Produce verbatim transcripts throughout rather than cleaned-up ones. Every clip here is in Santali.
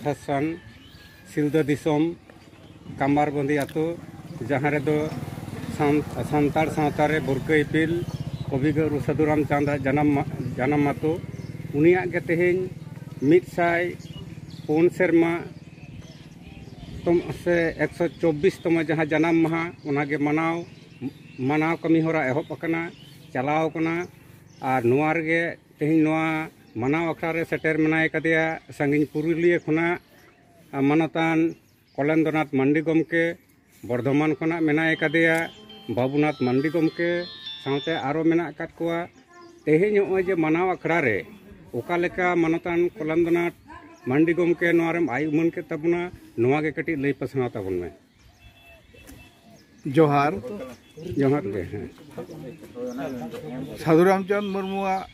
ᱴᱷᱟᱥᱟᱱ ᱥᱤᱞᱫᱟᱹ ᱫᱤᱥᱚᱢ ᱠᱟᱢᱵᱟᱨᱵᱚᱸᱫᱤ ᱟᱹᱛᱩ, ᱡᱟᱦᱟᱸ ᱨᱮᱫᱚ ᱥᱟᱱ- ᱥᱟᱱᱛᱟᱲ ᱥᱟᱶᱛᱟ ᱨᱮ ᱵᱩᱨᱠᱟᱹ ᱤᱯᱤᱞ ᱠᱚᱵᱤ ᱜᱩᱨᱩ ᱥᱟᱹᱫᱷᱩ ᱨᱟᱢᱪᱟᱸᱫᱽ ᱟᱜ ᱡᱟᱱᱟᱢ ᱢᱟ- ᱡᱟᱱᱟᱢ ᱟᱹᱛᱩ, ᱩᱱᱤᱭᱟᱜ ᱜᱮ ᱛᱮᱦᱮᱧ ᱢᱤᱫ ᱥᱟᱭ ᱯᱩᱱ ᱥᱮᱨᱢᱟ ᱛᱚᱢ- ᱥᱮ ᱮᱠᱥᱚ ᱪᱚᱵᱵᱤᱥ ᱛᱚᱢᱚ ᱡᱟᱦᱟᱸ ᱡᱟᱱᱟᱢ ᱢᱟᱦᱟ, ᱚᱱᱟᱜᱮ ᱢᱟᱱᱟᱣ ᱢᱟᱱᱟᱣ ᱠᱟᱹᱢᱤ ᱦᱚᱨᱟ ᱮᱦᱚᱵ ᱟᱠᱟᱱᱟ, ᱪᱟᱞᱟᱣ ᱟᱠᱟᱱᱟ᱾ ᱟᱨ ᱱᱚᱣᱟ ᱨᱮᱜᱮ ᱛᱮᱦᱮᱧ ᱱᱚᱣᱟ ᱢᱟᱱᱟᱣ ᱟᱠᱷᱲᱟ ᱨᱮ ᱥᱮᱴᱮᱨ ᱢᱮᱱᱟᱭ ᱠᱟᱫᱮᱭᱟ ᱥᱟᱺᱜᱤᱧ ᱯᱩᱨᱩᱞᱤᱭᱟᱹ ᱠᱷᱚᱱᱟᱜ ᱢᱟᱱᱚᱛᱟᱱ ᱠᱚᱞᱮᱱᱫᱨᱚᱱᱟᱛᱷ ᱢᱟᱱᱰᱤ ᱜᱚᱢᱠᱮ, ᱵᱚᱨᱫᱷᱚᱢᱟᱱ ᱠᱷᱚᱱᱟᱜ ᱢᱮᱱᱟᱭ ᱠᱟᱫᱮᱭᱟ ᱵᱟᱵᱩᱱᱟᱛᱷ ᱢᱟᱱᱰᱤ ᱜᱚᱢᱠᱮ, ᱥᱟᱶᱛᱮ ᱟᱨᱚ ᱢᱮᱱᱟᱜ ᱟᱠᱟᱫ ᱠᱚᱣᱟ᱾ ᱛᱮᱦᱮᱧ ᱱᱚᱜᱼᱚᱭ ᱡᱮ ᱢᱟᱱᱟᱣ ᱟᱠᱷᱲᱟ ᱨᱮ ᱚᱠᱟ ᱞᱮᱠᱟ ᱢᱟᱱᱚᱛᱟᱱ ᱠᱚᱞᱮᱱᱫᱨᱚᱱᱟᱛᱷ ᱢᱟᱱᱰᱤ ᱜᱚᱢᱠᱮ ᱱᱚᱣᱟ ᱨᱮᱢ ᱟᱭ ᱩᱢᱟᱹᱱ ᱠᱮᱫ ᱛᱟᱵᱚᱱᱟ, ᱱᱚᱣᱟ ᱜᱮ ᱠᱟᱹᱴᱤᱡ ᱞᱟᱹᱭ ᱯᱟᱥᱱᱟᱣ ᱛᱟᱵᱚᱱ ᱢᱮ᱾ ᱡᱚᱦᱟᱨ᱾ ᱡᱚᱦᱟᱨ ᱜᱮ᱾ ᱦᱮᱸ᱾ ᱥᱟᱹᱫᱷᱩ ᱨᱟᱢᱪᱟᱸᱫᱽ ᱢᱩᱨᱢᱩᱣᱟᱜ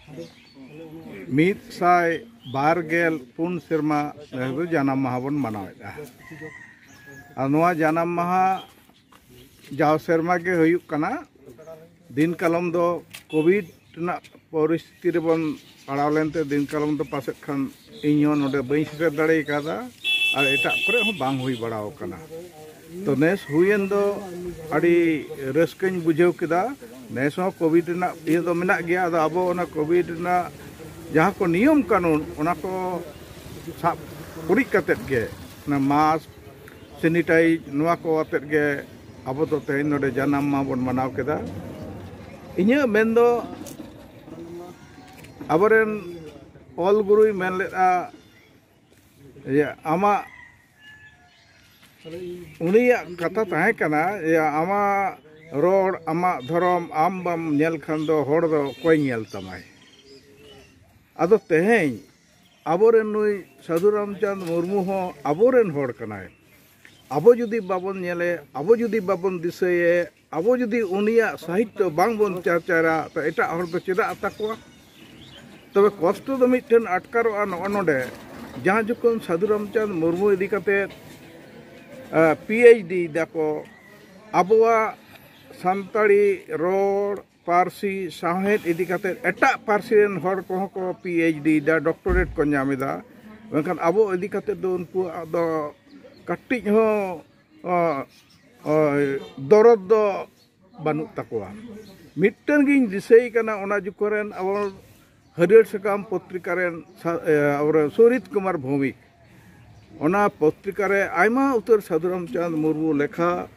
ᱢᱤᱫ ᱥᱟᱭ ᱵᱟᱨ ᱜᱮᱞ ᱯᱩᱱ ᱥᱮᱨᱢᱟ ᱱᱮᱥ ᱫᱚ ᱡᱟᱱᱟᱢ ᱢᱟᱦᱟ ᱵᱚᱱ ᱢᱟᱱᱟᱣᱮᱫᱼᱟ᱾ ᱟᱨ ᱱᱚᱣᱟ ᱡᱟᱱᱟᱢ ᱢᱟᱦᱟ ᱡᱟᱣ ᱥᱮᱨᱢᱟ ᱜᱮ ᱦᱩᱭᱩᱜ ᱠᱟᱱᱟ᱾ ᱫᱤᱱ ᱠᱟᱞᱚᱢ ᱫᱚ ᱠᱳᱵᱷᱤᱰ ᱨᱮᱱᱟᱜ ᱯᱚᱨᱤᱥᱛᱷᱤᱛᱤ ᱨᱮᱵᱚᱱ ᱯᱟᱲᱟᱣ ᱞᱮᱱᱛᱮ ᱫᱤᱱ ᱠᱟᱞᱚᱢ ᱫᱚ ᱯᱟᱥᱮᱡ ᱠᱷᱟᱱ ᱤᱧ ᱦᱚᱸ ᱱᱚᱰᱮ ᱵᱟᱹᱧ ᱥᱮᱴᱮᱨ ᱫᱟᱲᱮ ᱠᱟᱣᱫᱟ ᱟᱨ ᱮᱴᱟᱜ ᱠᱚᱨᱮ ᱦᱚᱸ ᱵᱟᱝ ᱦᱩᱭ ᱵᱟᱲᱟ ᱟᱠᱟᱱᱟ᱾ ᱛᱚ ᱱᱮᱥ ᱦᱩᱭᱮᱱ ᱫᱚ ᱟᱹᱰᱤ ᱨᱟᱹᱥᱠᱟᱹᱧ ᱵᱩᱡᱷᱟᱹᱣ ᱠᱮᱫᱟ᱾ ᱱᱮᱥ ᱦᱚᱸ ᱠᱳᱵᱷᱤᱰ ᱨᱮᱱᱟᱜ ᱤᱭᱟᱹ ᱫᱚ ᱢᱮᱱᱟᱜ ᱜᱮᱭᱟ, ᱟᱫᱚ ᱟᱵᱚ ᱚᱱᱟ ᱠᱳᱵᱷᱤᱰ ᱨᱮᱱᱟᱜ ᱡᱟᱦᱟᱸ ᱠᱚ ᱱᱤᱭᱚᱢ ᱠᱟᱹᱱᱩᱱ ᱚᱱᱟ ᱠᱚ ᱥᱟᱵ ᱩᱨᱤᱡ ᱠᱟᱛᱮᱫ ᱜᱮ ᱚᱱᱟ ᱢᱟᱥᱠ, ᱥᱮᱱᱤᱴᱟᱭᱤᱡᱽ, ᱱᱚᱣᱟ ᱠᱚ ᱟᱛᱮᱫ ᱜᱮ ᱟᱵᱚ ᱫᱚ ᱛᱮᱦᱮᱧ ᱱᱚᱰᱮ ᱡᱟᱱᱟᱢ ᱢᱟᱦᱟ ᱵᱚᱱ ᱢᱟᱱᱟᱣ ᱠᱮᱫᱟ᱾ ᱤᱧᱟᱹᱜ ᱢᱮᱱ ᱫᱚ ᱟᱵᱚᱨᱮᱱ ᱚᱞ ᱜᱩᱨᱩᱭ ᱢᱮᱱ ᱞᱮᱫᱼᱟ ᱡᱮ ᱟᱢᱟᱜ ᱩᱱᱤᱭᱟᱜ ᱠᱟᱛᱷᱟ ᱛᱟᱦᱮᱸ ᱠᱟᱱᱟ ᱡᱮ ᱟᱢᱟᱜ ᱨᱚᱲ, ᱟᱢᱟᱜ ᱫᱷᱚᱨᱚᱢ ᱟᱢ ᱵᱟᱢ ᱧᱮᱞ ᱠᱷᱟᱱ ᱫᱚ ᱦᱚᱲ ᱫᱚ ᱚᱠᱚᱭ ᱧᱮᱞ ᱛᱟᱢᱟᱭ? ᱟᱫᱚ ᱛᱮᱦᱮᱧ ᱟᱵᱚᱨᱮᱱ ᱱᱩᱭ ᱥᱟᱹᱫᱷᱩ ᱨᱟᱢᱪᱟᱸᱫᱽ ᱢᱩᱨᱢᱩ ᱦᱚᱸ ᱟᱵᱚᱨᱮᱱ ᱦᱚᱲ ᱠᱟᱱᱟᱭ᱾ ᱟᱵᱚ ᱡᱩᱫᱤ ᱵᱟᱵᱚᱱ ᱧᱮᱞᱮ, ᱟᱵᱚ ᱡᱩᱫᱤ ᱵᱟᱵᱚᱱ ᱫᱤᱥᱟᱹᱭᱮ, ᱟᱵᱚ ᱡᱩᱫᱤ ᱩᱱᱤᱭᱟᱜ ᱥᱟᱦᱤᱛᱛᱚ ᱵᱟᱝᱵᱚᱱ ᱪᱟᱨᱪᱟᱭᱟ, ᱛᱚ ᱮᱴᱟᱜ ᱦᱚᱲ ᱫᱚ ᱪᱮᱫᱟᱜ ᱟᱛᱟ ᱠᱚᱣᱟ? ᱛᱚᱵᱮ ᱠᱚᱥᱴᱚ ᱫᱚ ᱢᱤᱫᱴᱮᱱ ᱟᱴᱠᱟᱨᱚᱜᱼᱟ ᱱᱚᱜᱼᱚ ᱱᱚᱰᱮ, ᱡᱟᱦᱟᱸ ᱡᱚᱠᱷᱚᱱ ᱥᱟᱹᱫᱷᱩ ᱨᱟᱢᱪᱟᱸᱫᱽ ᱢᱩᱨᱢᱩ ᱤᱫᱤ ᱠᱟᱛᱮ ᱯᱤ ᱮᱭᱤᱪ ᱰᱤ ᱫᱟᱠᱚ, ᱟᱵᱚᱣᱟᱜ ᱥᱟᱱᱛᱟᱲᱤ ᱨᱚᱲ, ᱯᱟᱹᱨᱥᱤ, ᱥᱟᱶᱦᱮᱫ ᱤᱫᱤ ᱠᱟᱛᱮ ᱮᱴᱟᱜ ᱯᱟᱹᱨᱥᱤ ᱨᱮᱱ ᱦᱚᱲ ᱠᱚᱦᱚᱸ ᱠᱚ ᱯᱤ ᱮᱭᱤᱪ ᱰᱤ ᱮᱫᱟ, ᱰᱚᱠᱴᱚᱨᱮᱴ ᱠᱚ ᱧᱟᱢ ᱮᱫᱟ᱾ ᱢᱮᱱᱠᱷᱟᱱ ᱟᱵᱚ ᱤᱫᱤ ᱠᱟᱛᱮ ᱫᱚ ᱩᱱᱠᱩᱣᱟᱜ ᱫᱚ ᱠᱟᱹᱴᱤᱡ ᱦᱚᱸ ᱚ, ᱚ, ᱫᱚᱨᱚᱫ ᱫᱚ ᱵᱟᱹᱱᱩᱜ ᱛᱟᱠᱚᱣᱟ᱾ ᱢᱤᱫᱴᱟᱝ ᱜᱤᱧ ᱫᱤᱥᱟᱹᱭ ᱠᱟᱱᱟ, ᱚᱱᱟ ᱡᱚᱠᱷᱚᱱ ᱨᱮᱱ ᱟᱵᱚ ᱦᱟᱹᱨᱭᱟᱹᱲ ᱥᱟᱠᱟᱢ ᱯᱚᱛᱨᱤᱠᱟ ᱨᱮᱱ ᱥᱟ-, ᱮ, ᱟᱵᱚᱨᱮᱱ ᱥᱩᱨᱤᱛ ᱠᱩᱢᱟᱨ ᱵᱷᱳᱣᱢᱤᱠ, ᱚᱱᱟ ᱯᱚᱛᱨᱤᱠᱟ ᱨᱮ ᱟᱭᱢᱟ ᱩᱛᱟᱹᱨ ᱥᱟᱹᱫᱷᱩ ᱨᱟᱢᱪᱟᱸᱫᱽ ᱢᱩᱨᱢᱩ ᱞᱮᱠᱷᱟ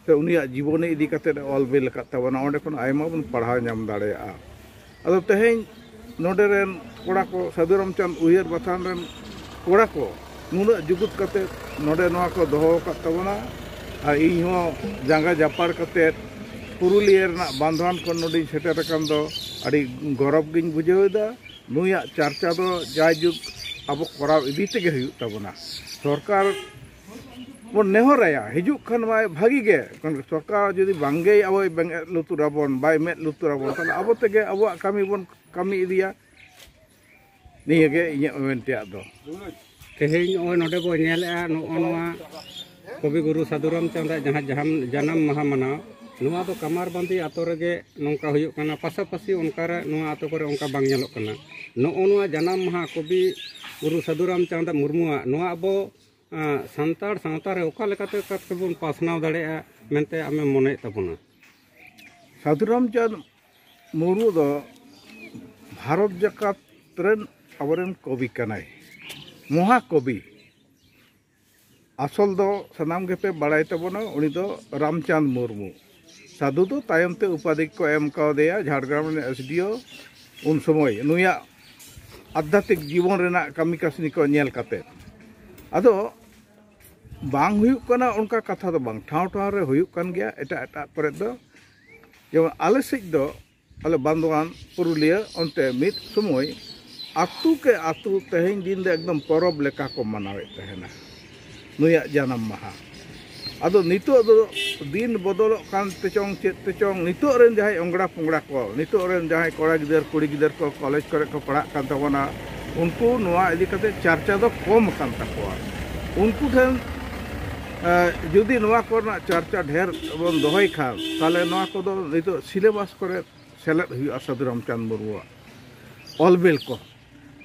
ᱥᱮ ᱩᱱᱤᱭᱟᱜ ᱡᱤᱵᱚᱱᱤ ᱤᱫᱤ ᱠᱟᱛᱮ ᱚᱞ ᱵᱤᱞ ᱟᱠᱟᱫ ᱛᱟᱵᱚᱱᱟ, ᱚᱸᱰᱮ ᱠᱷᱚᱱ ᱟᱭᱢᱟ ᱵᱚᱱ ᱯᱟᱲᱦᱟᱣ ᱧᱟᱢ ᱫᱟᱲᱮᱭᱟᱜᱼᱟ᱾ ᱟᱫᱚ ᱛᱮᱦᱮᱧ ᱱᱚᱰᱮ ᱨᱮᱱ ᱠᱚᱲᱟ ᱠᱚ, ᱥᱟᱹᱫᱷᱩ ᱨᱟᱢᱪᱟᱸᱫᱽ ᱩᱭᱦᱟᱹᱨ ᱵᱟᱛᱷᱟᱱ ᱨᱮᱱ ᱠᱚᱲᱟ ᱠᱚ ᱱᱩᱱᱟᱹᱜ ᱡᱩᱜᱩᱫ ᱠᱟᱛᱮ ᱱᱚᱰᱮ ᱱᱚᱣᱟ ᱠᱚ ᱫᱚᱦᱚ ᱟᱠᱟᱫ ᱛᱟᱵᱚᱱᱟ᱾ ᱟᱨ ᱤᱧ ᱦᱚᱸ ᱡᱟᱸᱜᱟ ᱡᱟᱯᱟᱲ ᱠᱟᱛᱮ ᱯᱩᱨᱩᱞᱤᱭᱟᱹ ᱨᱮᱱᱟᱜ ᱵᱟᱱᱫᱷᱣᱟᱱ ᱠᱷᱚᱱ ᱱᱚᱰᱮᱧ ᱥᱮᱴᱮᱨ ᱟᱠᱟᱱ ᱫᱚ ᱟᱹᱰᱤ ᱜᱚᱨᱚᱵᱽ ᱜᱤᱧ ᱵᱩᱡᱷᱟᱹᱣ ᱮᱫᱟ᱾ ᱱᱩᱭᱟᱜ ᱪᱟᱨᱪᱟ ᱫᱚ ᱡᱟᱭᱡᱩᱜᱽ ᱟᱵᱚ ᱠᱚᱨᱟᱣ ᱤᱫᱤ ᱛᱮᱜᱮ ᱦᱩᱭᱩᱜ ᱛᱟᱵᱚᱱᱟ᱾ ᱥᱚᱨᱠᱟᱨ ᱵᱚᱱ ᱱᱮᱦᱚᱨᱟᱭᱟ, ᱦᱤᱡᱩᱜ ᱠᱷᱟᱱ ᱢᱟᱭ ᱵᱷᱟᱹᱜᱤ ᱜᱮ, ᱠᱟᱨᱚᱱ ᱥᱚᱨᱠᱟᱨ ᱡᱩᱫᱤ ᱵᱟᱝᱜᱮᱭ ᱟᱵᱚᱭ ᱵᱮᱸᱜᱮᱫ ᱞᱩᱛᱩᱨ ᱟᱵᱚᱱ, ᱵᱟᱭ ᱢᱮᱫ ᱞᱩᱛᱩᱨ ᱟᱵᱚᱱ, ᱛᱟᱦᱚᱞᱮ ᱟᱵᱚ ᱛᱮᱜᱮ ᱟᱵᱚᱣᱟᱜ ᱠᱟᱹᱢᱤ ᱵᱚᱱ ᱠᱟᱹᱢᱤ ᱤᱫᱤᱭᱟ᱾ ᱱᱤᱭᱟᱹ ᱜᱮ ᱤᱧᱟᱹᱜ ᱢᱮᱱ ᱛᱮᱭᱟᱜ ᱫᱚ᱾ ᱛᱮᱦᱮᱧ ᱱᱚᱜᱼᱚᱭ ᱱᱚᱰᱮ ᱵᱚ ᱧᱮᱞᱮᱜᱼᱟ, ᱱᱚᱜᱼᱚ ᱱᱚᱣᱟ ᱠᱚᱵᱤ ᱜᱩᱨᱩ ᱥᱟᱹᱫᱷᱩ ᱨᱟᱢᱪᱟᱸᱫᱽ ᱟᱜ ᱡᱟᱦᱟᱸ ᱡᱟᱦᱟᱸ ᱡᱟᱱᱟᱢ ᱢᱟᱦᱟ ᱢᱟᱱᱟᱣ, ᱱᱚᱣᱟ ᱫᱚ ᱠᱟᱢᱟᱨᱵᱟᱸᱫᱤ ᱟᱛᱳ ᱨᱮᱜᱮ ᱱᱚᱝᱠᱟ ᱦᱩᱭᱩᱜ ᱠᱟᱱᱟ᱾ ᱯᱟᱥᱟᱯᱟᱥᱤ ᱚᱱᱠᱟ ᱨᱮ ᱱᱚᱣᱟ ᱟᱛᱳ ᱠᱚᱨᱮ ᱚᱱᱠᱟ ᱵᱟᱝ ᱧᱮᱞᱚᱜ ᱠᱟᱱᱟ᱾ ᱱᱚᱜᱼᱚ ᱱᱚᱣᱟ ᱡᱟᱱᱟᱢ ᱢᱟᱦᱟ ᱠᱚᱵᱤ ᱜᱩᱨᱩ ᱥᱟᱹᱫᱷᱩ ᱨᱟᱢᱪᱟᱸᱫᱽ ᱢᱩᱨᱢᱩᱣᱟᱜ, ᱱᱚᱣᱟ ᱟᱵᱚ ᱟᱸ, ᱥᱟᱱᱛᱟᱲ ᱥᱟᱶᱛᱟ ᱨᱮ ᱚᱠᱟ ᱞᱮᱠᱟᱛᱮ ᱠᱟᱛᱮ ᱵᱚᱱ ᱯᱟᱥᱱᱟᱣ ᱫᱟᱲᱮᱭᱟᱜᱼᱟ ᱢᱮᱱᱛᱮ ᱟᱢᱮᱢ ᱢᱚᱱᱮᱭᱮᱫ ᱛᱟᱵᱚᱱᱟ? ᱥᱟᱹᱫᱷᱩ ᱨᱟᱢᱪᱟᱸᱫᱽ ᱢᱩᱨᱢᱩ ᱫᱚ ᱵᱷᱟᱨᱚᱛ ᱡᱟᱠᱟᱛ ᱨᱮᱱ ᱟᱵᱚᱨᱮᱱ ᱠᱚᱵᱤ ᱠᱟᱱᱟᱭ, ᱢᱚᱦᱟ ᱠᱚᱵᱤ᱾ ᱟᱥᱚᱞ ᱫᱚ ᱥᱟᱱᱟᱢ ᱜᱮᱯᱮ ᱵᱟᱲᱟᱭ ᱛᱟᱵᱚᱱᱟ, ᱩᱱᱤ ᱫᱚ ᱨᱟᱢᱪᱟᱸᱫᱽ ᱢᱩᱨᱢᱩ᱾ ᱥᱟᱹᱫᱷᱩ ᱫᱚ ᱛᱟᱭᱚᱢ ᱛᱮ ᱩᱯᱟᱫᱷᱤ ᱠᱚ ᱮᱢ ᱠᱟᱣᱫᱮᱭᱟ ᱡᱷᱟᱲᱜᱨᱟᱢ ᱨᱮᱱ ᱮᱥᱰᱤᱳ᱾ ᱩᱱ ᱥᱚᱢᱚᱭ ᱱᱩᱭᱟᱜ ᱟᱫᱷᱭᱟᱛᱢᱤᱠ ᱡᱤᱵᱚᱱ ᱨᱮᱱᱟᱜ ᱠᱟᱹᱢᱤ ᱠᱟᱹᱥᱱᱤ ᱠᱚ ᱧᱮᱞ ᱠᱟᱛᱮ᱾ ᱟᱫᱚ ᱵᱟᱝ ᱦᱩᱭᱩᱜ ᱠᱟᱱᱟ ᱚᱱᱠᱟ ᱠᱟᱛᱷᱟ ᱫᱚ ᱵᱟᱝ, ᱴᱷᱟᱶ ᱴᱷᱟᱶ ᱨᱮ ᱦᱩᱭᱩᱜ ᱠᱟᱱ ᱜᱮᱭᱟ ᱮᱴᱟᱜ ᱮᱴᱟᱜ ᱠᱚᱨᱮ ᱫᱚ᱾ ᱡᱮᱢᱚᱱ ᱟᱞᱮ ᱥᱮᱫ ᱫᱚ, ᱟᱞᱮ ᱵᱟᱱᱫᱳᱣᱟᱱ, ᱯᱩᱨᱩᱞᱤᱭᱟᱹ, ᱚᱱᱛᱮ ᱢᱤᱫ ᱥᱚᱢᱚᱭ ᱟᱹᱛᱩ ᱠᱮ ᱟᱹᱛᱩ ᱛᱮᱦᱮᱧ ᱫᱤᱱ ᱫᱚ ᱮᱠᱫᱚᱢ ᱯᱚᱨᱚᱵᱽ ᱞᱮᱠᱟ ᱠᱚ ᱢᱟᱱᱟᱣᱮᱫ ᱛᱟᱦᱮᱱᱟ ᱱᱩᱭᱟᱜ ᱡᱟᱱᱟᱢ ᱢᱟᱦᱟ᱾ ᱟᱫᱚ ᱱᱤᱛᱚᱜ ᱫᱚ ᱫᱤᱱ ᱵᱚᱫᱚᱞᱚᱜ ᱠᱟᱱ ᱛᱮᱪᱚᱝ ᱪᱮᱫ ᱛᱮᱪᱚᱝ, ᱱᱤᱛᱚᱜ ᱨᱮᱱ ᱡᱟᱦᱟᱸᱭ ᱚᱝᱲᱟ ᱯᱚᱝᱲᱟ ᱠᱚ, ᱱᱤᱛᱚᱜ ᱨᱮᱱ ᱡᱟᱦᱟᱸᱭ ᱠᱚᱲᱟ ᱜᱤᱫᱟᱹᱨ ᱠᱩᱲᱤ ᱜᱤᱫᱟᱹᱨ ᱠᱚ ᱠᱚᱞᱮᱡᱽ ᱠᱚᱨᱮ ᱠᱚ ᱯᱟᱲᱦᱟᱜ ᱠᱟᱱ ᱛᱟᱵᱚᱱᱟ, ᱩᱱᱠᱩ ᱱᱚᱣᱟ ᱤᱫᱤ ᱠᱟᱛᱮ ᱪᱟᱨᱪᱟ ᱫᱚ ᱠᱚᱢ ᱟᱠᱟᱱ ᱛᱟᱠᱚᱣᱟ᱾ ᱩᱱᱠᱩ ᱴᱷᱮᱱ ᱮ, ᱡᱩᱫᱤ ᱱᱚᱣᱟ ᱠᱚᱨᱮᱱᱟᱜ ᱪᱟᱨᱪᱟ ᱰᱷᱮᱨ ᱵᱚᱱ ᱫᱚᱦᱚᱭ ᱠᱷᱟᱱ, ᱛᱟᱦᱚᱞᱮ ᱱᱚᱣᱟ ᱠᱚᱫᱚ ᱱᱤᱛᱚᱜ ᱥᱤᱞᱮᱵᱟᱥ ᱠᱚᱨᱮ ᱥᱮᱞᱮᱫ ᱦᱩᱭᱩᱜᱼᱟ, ᱥᱟᱹᱫᱷᱩ ᱨᱟᱢᱪᱟᱸᱫᱽ ᱢᱩᱨᱢᱩᱣᱟᱜ ᱚᱞ ᱵᱤᱞ ᱠᱚ᱾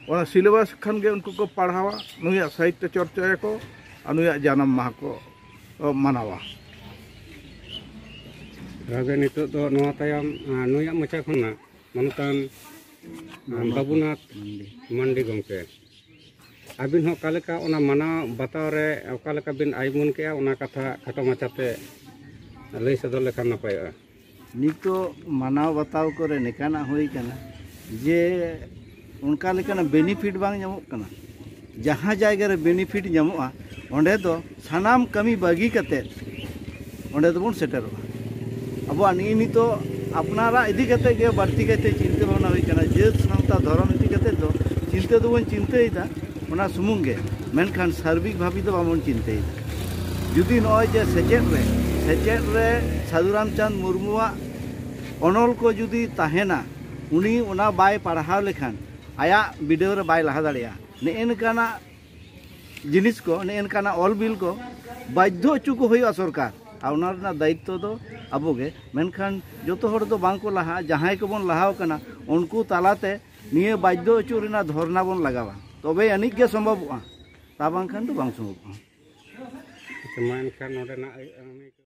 ᱚᱱᱟ ᱥᱤᱞᱮᱵᱟᱥ ᱠᱷᱟᱱ ᱜᱮ ᱩᱱᱠᱩ ᱠᱚ ᱯᱟᱲᱦᱟᱣᱟ, ᱱᱩᱭᱟᱜ ᱥᱟᱦᱤᱛᱭᱚ ᱪᱚᱨᱪᱟᱭᱟᱠᱚ ᱟᱨ ᱱᱩᱭᱟᱜ ᱡᱟᱱᱟᱢ ᱢᱟᱦᱟ ᱠᱚ ᱢᱟᱱᱟᱣᱟ᱾ ᱚᱱᱟᱜᱮ ᱱᱤᱛᱚᱜ ᱫᱚ ᱱᱚᱣᱟ ᱛᱟᱭᱚᱢ, ᱟᱸ, ᱱᱩᱭᱟᱜ ᱢᱚᱪᱟ ᱠᱷᱚᱱᱟᱜ ᱢᱟᱱᱚᱛᱟᱱ, ᱟᱸ, ᱵᱟᱵᱩᱱᱟᱛᱷ ᱢᱟᱱᱰᱤ ᱜᱚᱢᱠᱮ, ᱟᱹᱵᱤᱱ ᱦᱚᱸ ᱚᱠᱟ ᱞᱮᱠᱟ ᱚᱱᱟ ᱢᱟᱱᱟᱣ ᱵᱟᱛᱟᱣ ᱨᱮ ᱚᱠᱟ ᱞᱮᱠᱟ ᱵᱤᱱ ᱟᱭᱩᱢᱟᱹᱱ ᱠᱮᱜᱼᱟ, ᱚᱱᱟ ᱠᱟᱛᱷᱟ ᱠᱷᱟᱴᱚ ᱢᱟᱪᱷᱟᱛᱮ ᱞᱟᱹᱭ ᱥᱚᱫᱚᱨ ᱞᱮᱠᱷᱟᱱ ᱱᱟᱯᱟᱭᱚᱜᱼᱟ᱾ ᱱᱤᱛᱚᱜ ᱢᱟᱱᱟᱣ ᱵᱟᱛᱟᱣ ᱠᱚᱨᱮ ᱱᱤᱝᱠᱟᱱᱟᱜ ᱦᱩᱭ ᱠᱟᱱᱟ ᱡᱮ ᱚᱱᱠᱟ ᱞᱮᱠᱟᱱᱟᱜ ᱵᱮᱱᱤᱯᱷᱤᱴ ᱵᱟᱝ ᱧᱟᱢᱚᱜ ᱠᱟᱱᱟ᱾ ᱡᱟᱦᱟᱸ ᱡᱟᱭᱜᱟ ᱨᱮ ᱵᱮᱱᱤᱯᱷᱤᱴ ᱧᱟᱢᱚᱜᱼᱟ, ᱚᱸᱰᱮ ᱫᱚ ᱥᱟᱱᱟᱢ ᱠᱟᱹᱢᱤ ᱵᱟᱹᱜᱤ ᱠᱟᱛᱮᱫ ᱚᱸᱰᱮ ᱫᱚᱵᱚᱱ ᱥᱮᱴᱮᱨᱚᱜᱼᱟ᱾ ᱟᱵᱚᱣᱟᱜ ᱱᱤᱭᱟᱹ ᱱᱤᱛᱚᱜ ᱟᱯᱱᱟᱨᱟᱜ ᱤᱫᱤ ᱠᱟᱛᱮᱫ ᱜᱮ ᱵᱟᱹᱲᱛᱤ ᱠᱟᱭᱛᱮ ᱪᱤᱱᱛᱟᱹ ᱵᱷᱟᱵᱽᱱᱟ ᱦᱩᱭ ᱠᱟᱱᱟ᱾ ᱡᱟᱹᱛ ᱥᱟᱶᱛᱟ ᱫᱷᱚᱨᱚᱢ ᱤᱫᱤ ᱠᱟᱛᱮᱫ ᱫᱚ ᱪᱤᱱᱛᱟᱹ ᱫᱚᱵᱚᱱ ᱪᱤᱱᱛᱟᱹᱭᱮᱫᱟ, ᱚᱱᱟ ᱥᱩᱢᱩᱝ ᱜᱮ, ᱢᱮᱱᱠᱷᱟᱱ ᱥᱟᱨᱵᱤᱠ ᱵᱷᱟᱵᱤ ᱫᱚ ᱵᱟᱵᱚᱱ ᱪᱤᱱᱛᱟᱹᱭᱮᱫᱟ᱾ ᱡᱩᱫᱤ ᱱᱚᱜᱼᱚᱭ ᱡᱮ ᱥᱮᱪᱮᱫ ᱨᱮ, ᱥᱮᱪᱮᱫ ᱨᱮ ᱥᱟᱹᱫᱷᱩ ᱨᱟᱢᱪᱟᱸᱫᱽ ᱢᱩᱨᱢᱩᱣᱟᱜ ᱚᱱᱚᱞ ᱠᱚ ᱡᱩᱫᱤ ᱛᱟᱦᱮᱱᱟ, ᱩᱱᱤ ᱚᱱᱟ ᱵᱟᱭ ᱯᱟᱲᱦᱟᱣ ᱞᱮᱠᱷᱟᱱ, ᱟᱭᱟᱜ ᱵᱤᱰᱟᱹᱣ ᱨᱮ ᱵᱟᱭ ᱞᱟᱦᱟ ᱫᱟᱲᱮᱭᱟᱜᱼᱟ᱾ ᱱᱮᱜᱼᱮ ᱱᱮᱝᱠᱟᱱᱟᱜ ᱡᱤᱱᱤᱥ ᱠᱚ, ᱱᱮᱜᱼᱮ ᱱᱮᱝᱠᱟᱱᱟᱜ ᱚᱞ ᱵᱤᱞ ᱠᱚ ᱵᱟᱫᱽᱫᱷᱚ ᱦᱚᱪᱚ ᱠᱚ ᱦᱩᱭᱩᱜᱼᱟ ᱥᱚᱨᱠᱟᱨ, ᱟᱨ ᱚᱱᱟ ᱨᱮᱱᱟᱜ ᱫᱟᱭᱤᱛᱛᱚ ᱫᱚ ᱟᱵᱚ ᱜᱮ᱾ ᱢᱮᱱᱠᱷᱟᱱ ᱡᱚᱛᱚ ᱦᱚᱲ ᱫᱚ ᱵᱟᱝ ᱠᱚ ᱞᱟᱦᱟᱜᱼᱟ᱾ ᱡᱟᱦᱟᱸᱭ ᱠᱚᱵᱚᱱ ᱞᱟᱦᱟᱣ ᱠᱟᱱᱟ, ᱩᱱᱠᱩ ᱛᱟᱞᱟᱛᱮ ᱱᱤᱭᱟᱹ ᱵᱟᱫᱽᱫᱷᱚ ᱦᱚᱪᱚ ᱨᱮᱱᱟᱜ ᱫᱷᱚᱨᱱᱟ ᱵᱚᱱ ᱞᱟᱜᱟᱣᱟ, ᱛᱚᱵᱮ ᱟᱹᱱᱤᱡ ᱜᱮ ᱥᱚᱢᱵᱷᱚᱵᱚᱜᱼᱟ, ᱛᱟ ᱵᱟᱝᱠᱷᱟᱱ ᱫᱚ ᱵᱟᱝ ᱥᱚᱢᱵᱷᱚᱵᱚᱜᱼᱟ᱾ ᱟᱪᱪᱷᱟ, ᱢᱟ ᱮᱱᱠᱷᱟᱱ ᱱᱚᱰᱮᱱᱟᱜ